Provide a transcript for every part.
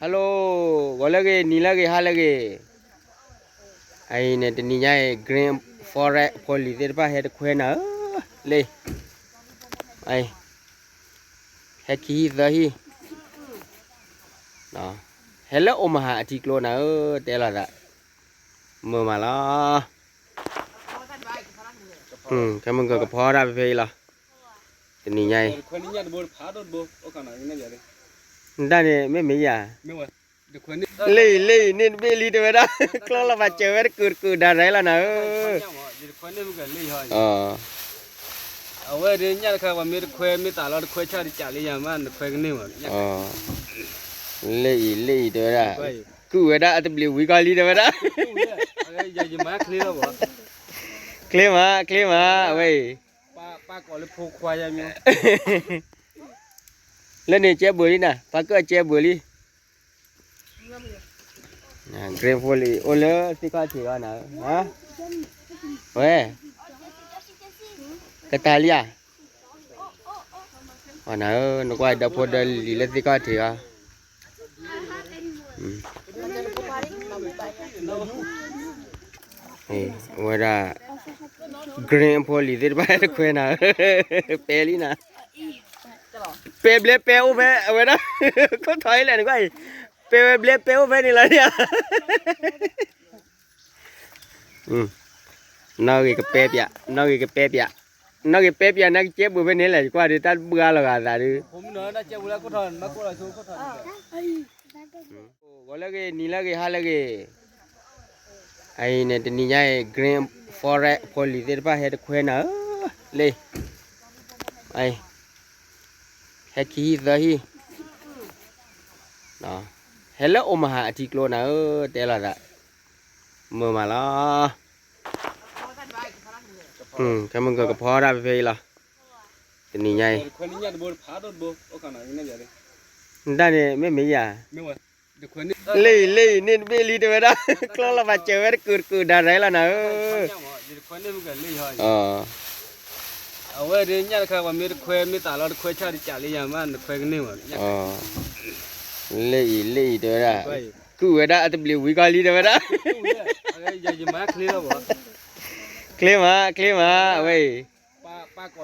Hello, ဂီၤလၢအဂ့ၤ, နံၤလၢအဂ့ၤ, ဟါလၢအဂ့ၤ. အအံၤန့ၣ် တနံၤညါအံၤ Green Forest ဖိလံၤသ့ၣ်တဖၣ်ဟဲတခွဲနၤဧၢ, လၢ, ဟဲခံဟံၣ်သၢဟံၣ်, ဟဲလၢအိၣ်မဟါအထံကျိနၤဧၢ, တဲလီၤသး, မုာ်မးလီၤ. ခဲမုၢ်ကကဖီဒၣ်ဖဲဖဲအံၤလီၤ, တနံၤညါအံၤ, နတၢ်န့ၣ် မ့ၢ်မ့ၢ်ယၤ လၢအံၤ လၢအံၤ န့ၣ်တဘ့ၣ်လံတဲဝဲဒၣ်, ကျီလီၤဘၣ်စၢၤဝဲတကုာ်တကုာ်ဒၣ်ရဲလီၤနၤဧၢ, အဝဲဒၣ် ညၣ်တခါ ပှၤမ့ၢ်တခွဲ မ့ၢ်သးလီၤတခွဲဆၣ်တကးလံယၤမး နခွဲကန့ၢ်မး, လၢအံၤ လၢအံၤတဲဝဲဒၣ်, ကုာ်ဝဲဒၣ်အတဘျံးဝံၤကီလံတဲဝဲဒၣ်, ချ့မး ချ့မး အဝဲအံၤ, လၢန့ၣ်ကဲဘၢလံနၤ, ပှၤကၢၣ်ကဲဘၢလံ. Green Forest အိၣ်လၢသ့ၣ်ခီၣ်ထံးအီၤနၤ, ဝဲ, ကတၢ်လံဧါ, နကွၢ်ဒီဖိဒီလံၤလၢသ့ၣ်ခီၣ်ထံးအီၤ, အဝဲဒၣ် Green ဖိလံၤသ့ၣ်တဖၣ်တခွဲနၤ, ပဲလံနၤ, ပဲဘျဲပဲအိၣ်ဖဲအဝဲဒၣ်, ခိၣ်ထီၣ်အံၤလဲၣ် နကွၢ်အံၤ, ပဲဝဲဘျဲပဲအိၣ်ဖဲန့ၣ်လီၤဧါ. နီၣ်ဂ့ၤကပဲပၠး, နီၣ်ဂ့ၤကပဲပၠး, နီၣ်ဂ့ၤပဲပၠး နကကဲဘၢဖဲန့ၣ်လဲၣ် ကွၢ်ဒုးတၢ်ဘှါလီၤဂာ်သးဒုး, ဂီၤလၢအဂ့ၤ နံၤလၢအဂ့ၤ ဟါလၢအဂ့ၤ, အအံၤန့ၣ် တနံၤညါအံၤ Green Forest ဖိလံၤသ့ၣ်တဖၣ်ဟဲတခွဲနၤဧၢ, လၢ, ဟဲခံဟံၣ်သၢဟံၣ်, ဟဲလၢအိၣ်မဟါအထံကျိနၤဧၢ, တဲလီၤသး, မုာ်မးလီၤ. ခဲမုၢ်ကကဖီဒၣ်ဖဲဖဲအံၤလီၤ, တနံၤညါအံၤ, နတၢ်န့ၣ် မ့ၢ်မ့ၢ်ယၤ လၢအံၤ လၢအံၤ န့ၣ်တဘ့ၣ်လံတဲဝဲဒၣ်, ကျီလီၤဘၣ်စၢၤဝဲတကုာ်တကုာ်ဒၣ်ရဲလီၤနၤဧၢ, အဝဲဒၣ် ညၣ်တခါ ပှၤမ့ၢ်တခွဲ မ့ၢ်သးလီၤတခွဲဆၣ်တကးလံယၤမး နခွဲကန့ၢ်မး, လၢအံၤ လၢအံၤတဲဝဲဒၣ်, ကုာ်ဝဲဒၣ်အတဘျံးဝံၤကီလံတဲဝဲဒၣ်, ချ့မး ချ့မး အဝဲအံၤ,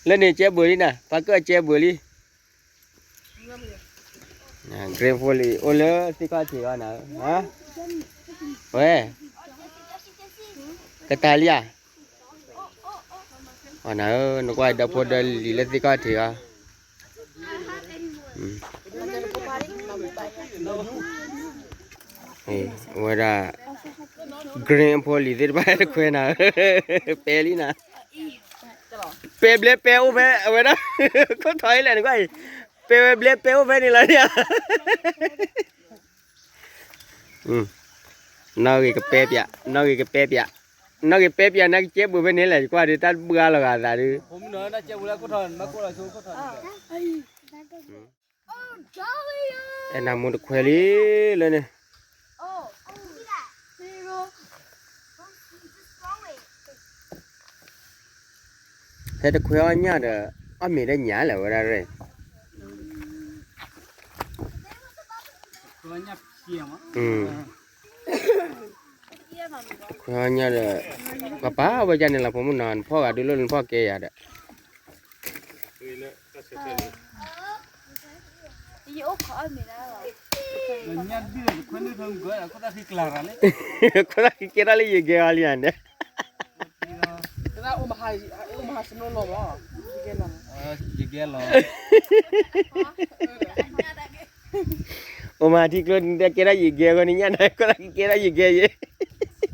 လၢန့ၣ်ကဲဘၢလံနၤ ပှၤကၢၣ်ကဲဘၢလံ. Green Forest အိၣ်လၢသ့ၣ်ခီၣ်ထံးအီၤနၤ, ဝဲ, ကတၢ်လံဧါ, နကွၢ်ဒီဖိဒီလံၤလၢသ့ၣ်ခီၣ်ထံးအီၤ, အဝဲဒၣ် Green ဖိလံၤသ့ၣ်တဖၣ်တခွဲနၤ, ပဲလံနၤ, ပဲဘျဲပဲအိၣ်ဖဲအဝဲဒၣ်, ခိၣ်ထီၣ်အံၤလဲၣ် နကွၢ်အံၤ, ပဲဝဲဘျဲပဲအိၣ်ဖဲန့ၣ်လီၤဧါ. နီၣ်ဂ့ၤကပဲပၠး, နီၣ်ဂ့ၤကပဲပၠး, နီၣ်ဂ့ၤပဲပၠး နကကဲဘၢဖဲန့ၣ်လဲၣ် ကွၢ်ဒုးတၢ်ဘှါလီၤဂာ်သးဒုး. အဲၣ်နၤမူတခွဲလံလၢန့ၣ်, ဟဲတခွဲအီၣ်ညၣ်ဒီး အီၣ်မ့ၤဒီးညၣ်လဲၣ်ဝဲဒၣ်ရဲၣ်. ခွဲအီၣ်ညၣ်ဒီး ပပာ်ဝဲဒၣ်န့ၣ်လီၤ ဖိမုၣ်နီၤ နဖီၣ်ဂၤဒုးလိၣ်နဖီၣ်ကဲယၤဒီး ခိၣ်သၣ်ဃံကဲထီၣ်လၢယဂဲၤအီၤလံန့ၣ်, ယဂဲၤလီၤ, အိၣ်မၤထံကျိ ကဲထီၣ်ယဂဲၤအဂီၢ်န့ၣ်ညၣ်န့ၣ် ခိၣ်သၣ်ဃံကဲထီၣ်ယဂဲၤအ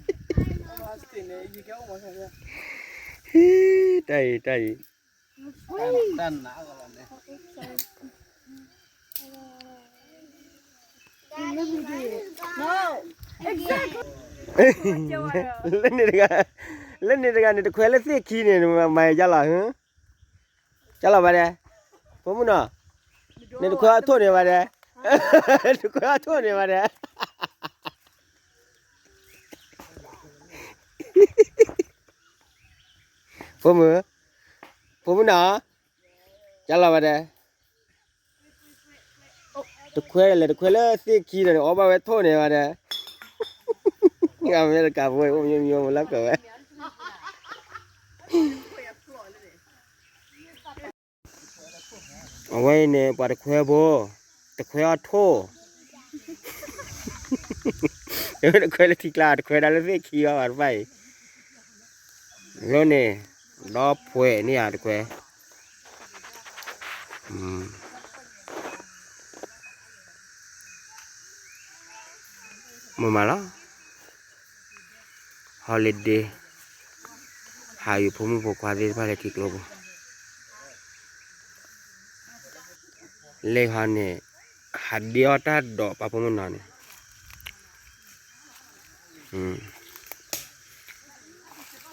ဂီၢ်န့ၣ်ညၣ်န့ၣ် တၢ်အံၤ တၢ်အံၤ လၢန့ၣ်တဂၤ, လၢန့ၣ်တဂၤန့ၣ် တခွဲလၢသ့ၣ်ခံန့ၣ် မၤယါလီၤ, ကၢ်လီၤဘၣ်ဒဲး, ဖိမုၣ်နီၤ, နတခွဲအထိၣ်န့ၣ်ဘၣ်ဒဲး, တခွဲအထိၣ်န့ၣ်ဘၣ်ဒဲး, ဖိမုၣ်, ဖိမုၣ်နီၤ, ကၢ်လီၤဘၣ်ဒဲး. တခွဲလဲၣ် တခွဲလၢသ့ၣ်ခံဒီးန့ၣ် အီၣ်ဘၣ်ဝဲထိၣ်န့ၣ်ဝဲဒၣ်, အမဲရကၤဖိအိၣ်မံမံမံလၢကဝဲ အဝဲအံၤန့ၣ် ပှၤတခွဲဖိ, တခွဲအီၣ်ထိၣ်, တခွဲလၢထံကျါ တခွဲဒၣ်လၢသ့ၣ်ခံအီၤဘၣ်တဖၣ်အံၤ, လၢန့ၣ်, ဒီဖှဲးန့ၢ်ယၤတခွဲ, မ့ၢ်မးလီၤ. holiday, ဟးယုာ်ဖိမုၣ်ဖိခွါသ့ၣ်တဖၣ်လၢ ထံကျိပူၤ, လၢဟီန့ၣ်, ဟးဒ့အီၣ်တၢ်ဒိး ပာ်ဖိမုၣ်နီၤန့ၣ်,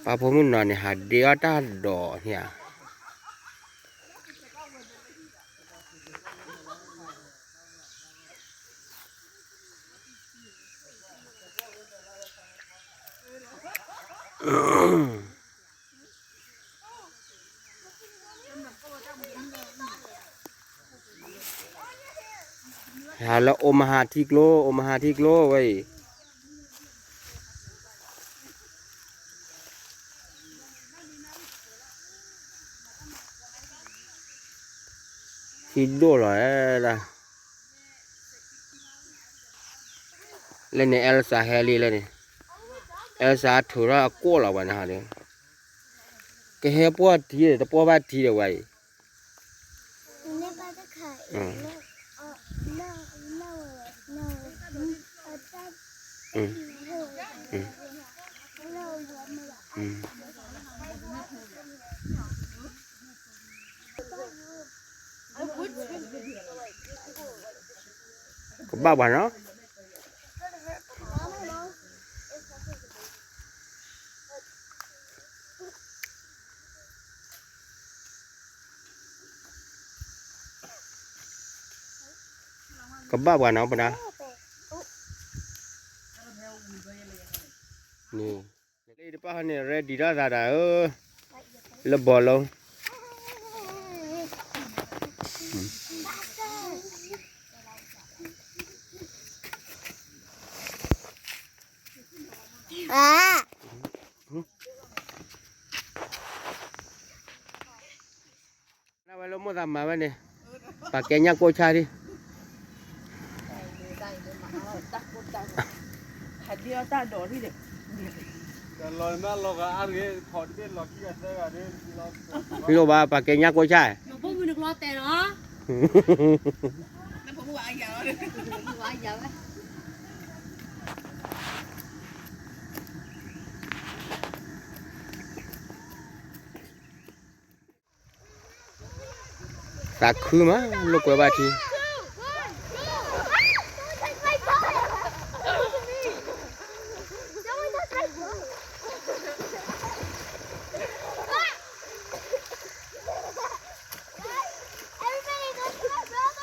ပာ်ဖိမုၣ်နီၤန့ၣ် ဟးဒ့အီၣ်တၢ်ဒိးန့ၣ်ဧါ. ဟးလၢ Omaha ထံကျိ, Omaha ထံကျိဝဲအံၤ, ထံဒိၣ်လီၤဒၣ်. လၢန့ၣ် Elsa ဟဲလံလၢန့ၣ်, Elsa ထုးထီၣ်အကိၣ်လီၤဘၣ်န့ၣ်ဟီဒီး, ကဟဲပှီၢ်ထံဒီး တပှီၢ်ဘၣ်ထံဒီးဝဲအံၤ. ကဘၣ်ပှၤနီၤ. ကဘၣ်ပှၤနီၤပဒၣ်, န့ၣ်, လၢတပၣ်ဟီန့ၣ် ready ထီၣ်သးဒၣ်ဧၢ, လၢဘီလုံး. နဝဲလၢမိၣ်သးမၤဝဲန့ၣ်, ပာ်ကဲညၣ်ကိၢ်ဆၣ်ဒံး, လိၣ်ဘၣ်ပာ်ကဲညၣ်ကိၢ်ဆၣ်, သးခုမး လိာ်ကွဲဘၣ်ထံ.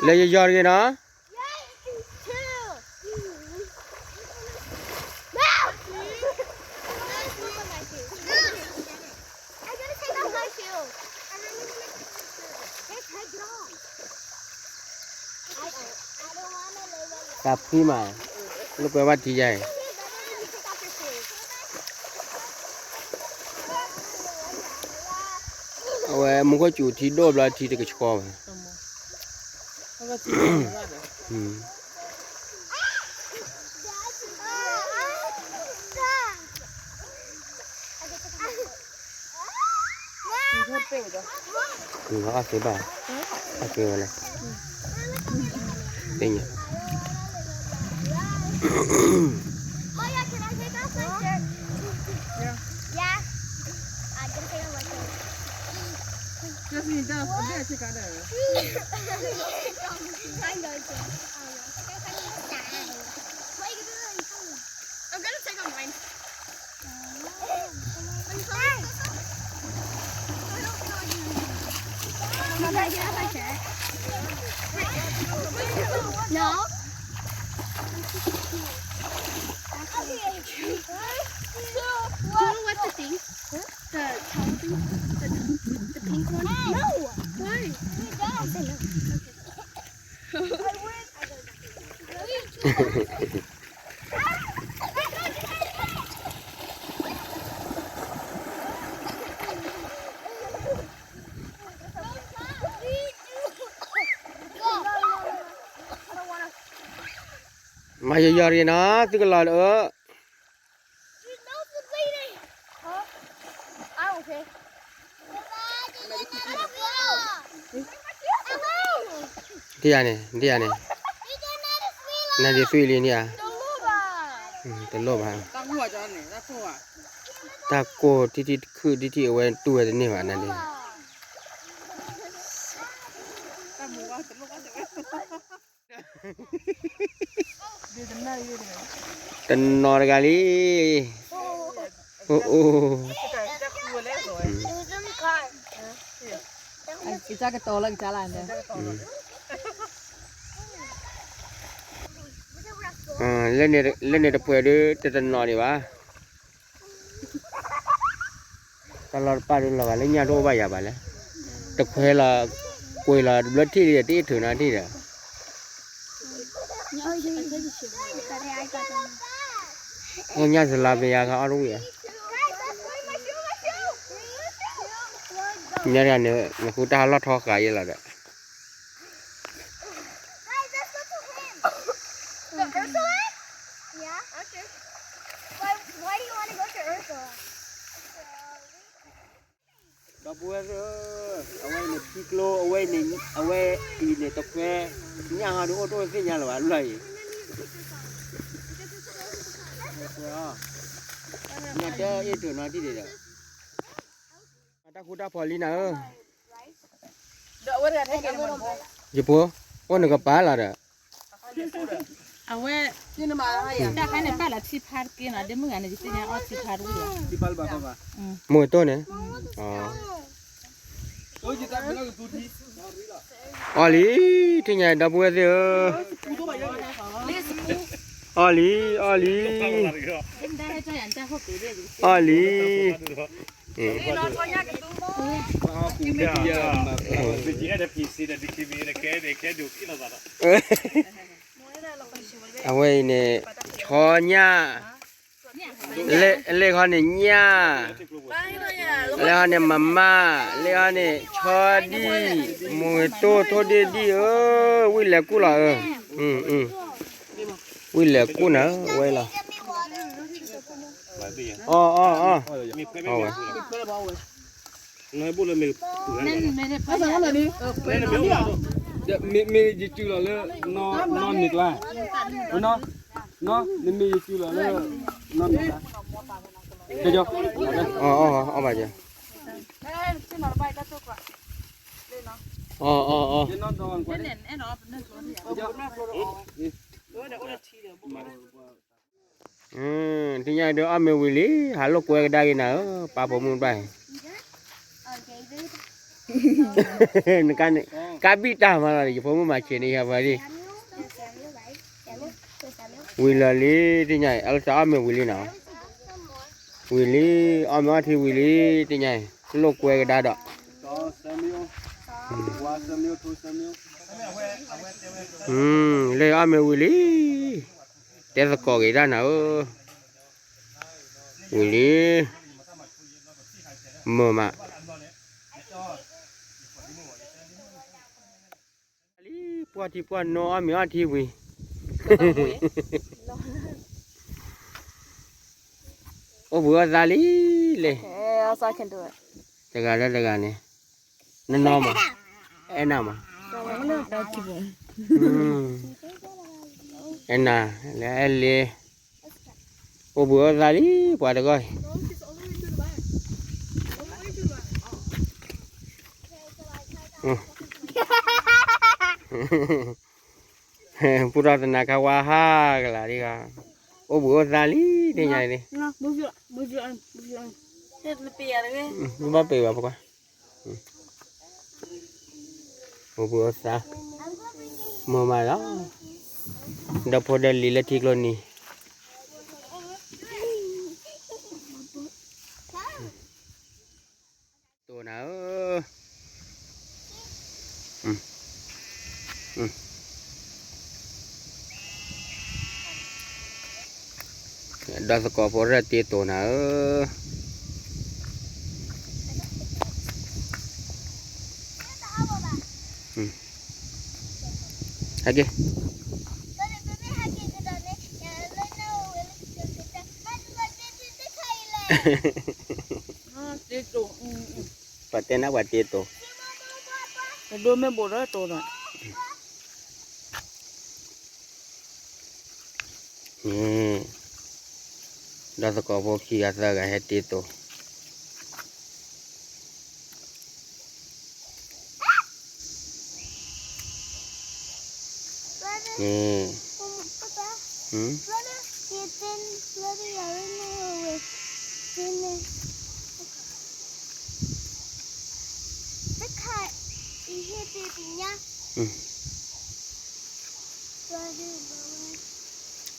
လၢယယီၢ်တဂ့ၤနီၤ. I, I don't wanna lay down. သးဖှံမး, လိာ်ကွဲဘၣ်ထံယါအံၤ. အဝဲမူခိၣ်စူၤထံဒိၣ်ဘျီထံတကဆှီဘၣ်. အီၣ်သ့ဘၣ်, အီၣ်သ့ဝဲလဲၣ်, သ့ၣ်ညါ. Oh yeah, can I take off my shirt? Yeah. Yeah. I'm gonna take off my shirt. Just need that. What? I'm gonna take off. I'm gonna take off. Why you gonna do that? I'm gonna take off mine. No. Do you know what the thing? The towel thing? The, the pink one? No. Why? I said no. Okay. မၤယီၤယီၤတဂ့ၤနီၤ သုကလီၤအၢ ဒ်ယၤန့ၣ် ဒ်ယၤန့ၣ် နဒ့သွံၣ်လံန့ၣ်ဧါ, တလိၣ်ဘၣ်, တၢ်ကိၢ်ထံထံတခုၣ်ထံထံအဝဲတူၢ်ဝဲတန့ၢ်ဘၣ်နဒ့, တနီၤတဂၤလံ, အိၣ်အိၣ်, လၢန့ၣ်တပှဲၤဒုး တတနီၤဒံးဘၣ် တၢ်လီၢ်တပၢ်ဒုးလီၤဂာ်လၢညၣ်တအိၣ်ဘၣ်ယၤဘၣ်လဲၣ်, တခွဲလီၤ, ကွံာ်လီၤတဘျီထံၣ်လံဒီး တအ့ၣ်ထုးနီတထံၣ်ဒီး, ညၣ်စလါပယါခါအီၣ်တဝံၣ်ဧါ, မ့ၢ်တဂၤန့ၣ် နဃုတၢ်ဟးလီၢ်ထီဃာ်ယဲလီၤဒီး ဒီပုၢ်ဝဲၢ်သ့ၣ်ဧၢ, အဝဲအံၤန့ၣ် ထံကျိ အဝဲအံၤန့ၣ် အဝဲအံၤန့ၣ် တခွဲ ညၣ်ဟီဒုးအိၣ်တအိၣ်သ့ၣ်ညါလၢၤဘၣ် လီၢ်အံၤ, ညၣ်တအ့ၣ်ထုးနီတထံၣ်ဒီး တၢ်ဃူတၢ်ဖိးလံနၤဧၢ, ယဖိ, အိၣ်နကပၤလီၤဒီး, အဝဲ, တၢ်ခါန့ၣ် ပာ်လီၤထံဖါတက့ၢ်နီၤ ဒ်မုၢ်ဂၤန့ၣ် ယသ့ၣ်ညါအီၣ်ထံဖါတဝံၣ်လီၤ, မူးတိၢ်န့ၣ်, အီၣ်လံ, ထံၣ်ညါဒီပုၢ်ဝဲၢ်သ့ၣ်ဧၢ, အီၣ်လံ, အီၣ်လံ, အီၣ်လံ. အဝဲအံၤန့ၣ် ဆီညၣ်, လ့ၣ်ခီန့ၣ်ညၣ်, လ့ၣ်ခီန့ၣ်မမၣ်, လ့ၣ်ခီန့ၣ်ဆီဒံၣ်, မူးတိၢ်ထိၣ်ဒ့ၣ်ဒံၣ်ဧၢ, ဝံၣ်လဲၤကူၣ်လီၤဧၢ, ဝံၣ်လဲၤကူၣ်နၤဝဲလီၤ, အီၣ်အီၣ်, အီၣ်ဝဲ မ့ၢ်ယစုၤလီၤလၢ နီၢ်န့ၣ်ကျါ, နီၢ်, နမ့ၢ်ယစုၤလီၤလၢ နီၢ်န့ၣ်ကျါ, ကၠီ, အီၣ်ဘၣ်ကၠီ, အီၣ်အီၣ်အီၣ် ထံၣ်ညါဒုးအီၣ်မ့ၤဝံၤလံ ဟးလိာ်ကွဲကဒါက့ၤနၤဧၢ, ပၢ်ဖိမုၣ်တဖၣ်အံၤ, နကါန့ၣ် ကါဘံၣ်တၢ်မးလီၤ ယဖိမုၣ်မၤဆံးန့ၢ်ယၤပှၤဒ်, ဝံၤလၢာ်လံ ထံၣ်ညါအံၤ အလၢတၢ်အီၣ်မ့ၤဝံၤလံနီၤ, ဝံၤလံ အီၣ်မ့ၤအီထံဝံၤလံ ထံၣ်ညါအံၤ လိာ်ကွဲကဒါဒီး လၢအီၣ်မ့ၤဝံၤလံ, တဲသကိးက့ၤတၢ်နၤဧၢ, ဝံၤလံ, မုာ်မး, လံ ပှၢ်ထံပှၢ်နိအီၣ်မ့ၤအီထံဝံၤ, အိၣ်ဘှံးအိၣ်သါလံလဲၣ်, တဂၤလၢတဂၤန့ၣ်, နနီၢ်မး, အဲၣ်နၤမး, အဲၣ်နၤ, လၢအဲၣ်လံ, အိၣ်ဘှံးအိၣ်သါလံ ပှၤတဂီၢ်အံၤ, ပူထီၣ်သနၤခါဝါဟးကလၤဒံးဂၤ, အိၣ်ဘှံးအိၣ်သါလံ ထံၣ်ညါအံၤန့ၣ်, ဘၣ်ပ့ၤဘၣ်ပကွၢ် အိၣ်ဘှံးအိၣ်သါ, မုာ်မးလီၤ, ဒီဖိဒီလံၤလၢထံကျိနံၤ, တိၢ်နၤဧၢ, အ ဒီးသကိးဖိရဲၣ်တ့တိၤနၤဧၢ, ဟဲက့ၤ, ပှၤတဲနၤပှၤတ့တိၤ, ဒိမ့ၢ်ဘိးဒီးတိၤဒီး ဒီးသကိးဖိခံဂၤသၢဂၤဟဲတ့တိၤ,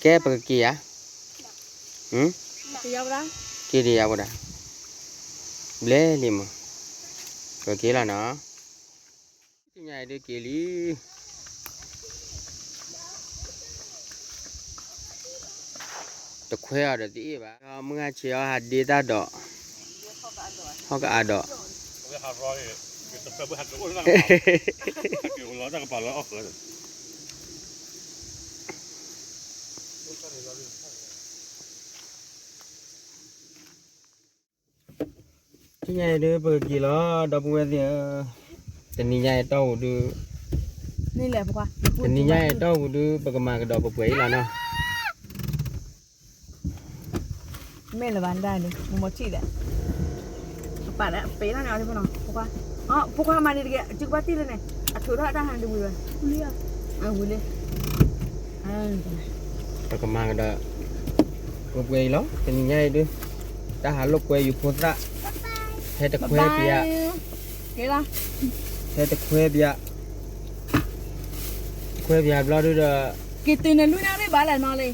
ကဲပကက့ၤဧါ, က့ၤဒံးယၤဝဲဒၣ်, ဘျဲလံမး, ပက့ၤလီၤနီၤ, တညါအံၤဒုးက့ၤလံ တခွဲအီၤဒီးတအ့ၣ်ဘၣ်, မုၢ်ဂၤဆံးအီၤဟးဒ့တၢ်ဒီး, ဟီၣ်ကအးဒီး, တညါအံၤဒုးပကက့ၤလီၤ ဒီပုၢ်ဝဲၢ်သ့ၣ်ဧၢ, တနံၤညါအံၤတီၢ်ပူၤဒုး, တနံၤညါအံၤတီၢ်ပူၤဒုး ပကမၤကဒီးပပှဲၤအံၤလီၤနီၤ. မ့ၢ်လၢၤဘၣ်ဒၣ်န့ၣ် မ့ၢ်ထံၣ်ဒီး အပာ်လၢအပ့ၤလီၤန့ၣ် အီၤဒ်ဖိနီၤ ဖိခွါ, အီ ဖိခွါမၤန့ၣ်တက့ၢ် အစုကဘၣ်တံၢ်လၢန့ၣ် အထုးထီၣ်အတၢ်ဟးန့ၣ်တဝံၤဘၣ်, အဝံၤလံ, ပကမၤကဒီး ပပှဲၤအံၤလီၤ တနံၤညါအံၤဒုး, တၢ်ဟးလိာ်ကွဲယူၤဖိသၣ်, ဟဲတခွဲပယၤ, ဟဲတခွဲပယၤ, ခွဲပယၤဘျီဒုးဒီး, က့ၤတုၤန့ၣ်လွံၢ်နၣ်ရံၣ်ဘၣ်လဲၣ်နီၤလံ ယ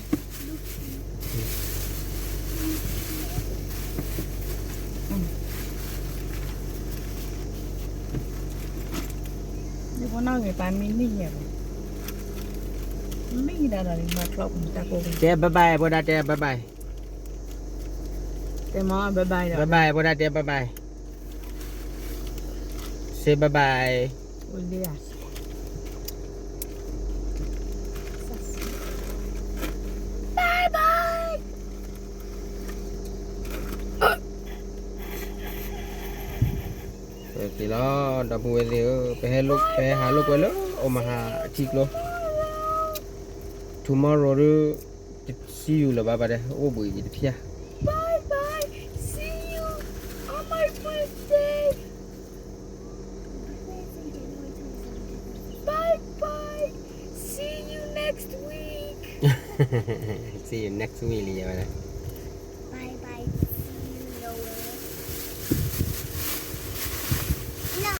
ဖိနီၣ်ဂ့ၤပၢ်မံမံယဲၢ်ဘၣ်, မံဒၣ်ဒီးလံမၤချီပူၤတၢ်ကိးက့ၤ, တဲ bye bye ဖိဒၣ်တဲ bye bye, တဲမၤ bye bye ဒီး bye bye ဖိဒၣ်တဲ bye bye, say bye bye, ဝံၤလံဧါ bye bye. က့ၤလီၤ ဒီပုၢ်ဝဲၢ်သ့ၣ်ဧၢ, ပဟဲလိာ် ပဟဲဟးလိာ်ကွဲလၢ အိၣ်မဟါအထံကျိ, tomorrow ဒုး တ see you လၢၤဘၣ်ဘၣ်ဒီး အိၣ်ဘှံးယတဖျၢၣ်, bye bye, see you on my birthday, bye bye, see you next week, see you next week လံယဝဲဒၣ်, bye bye.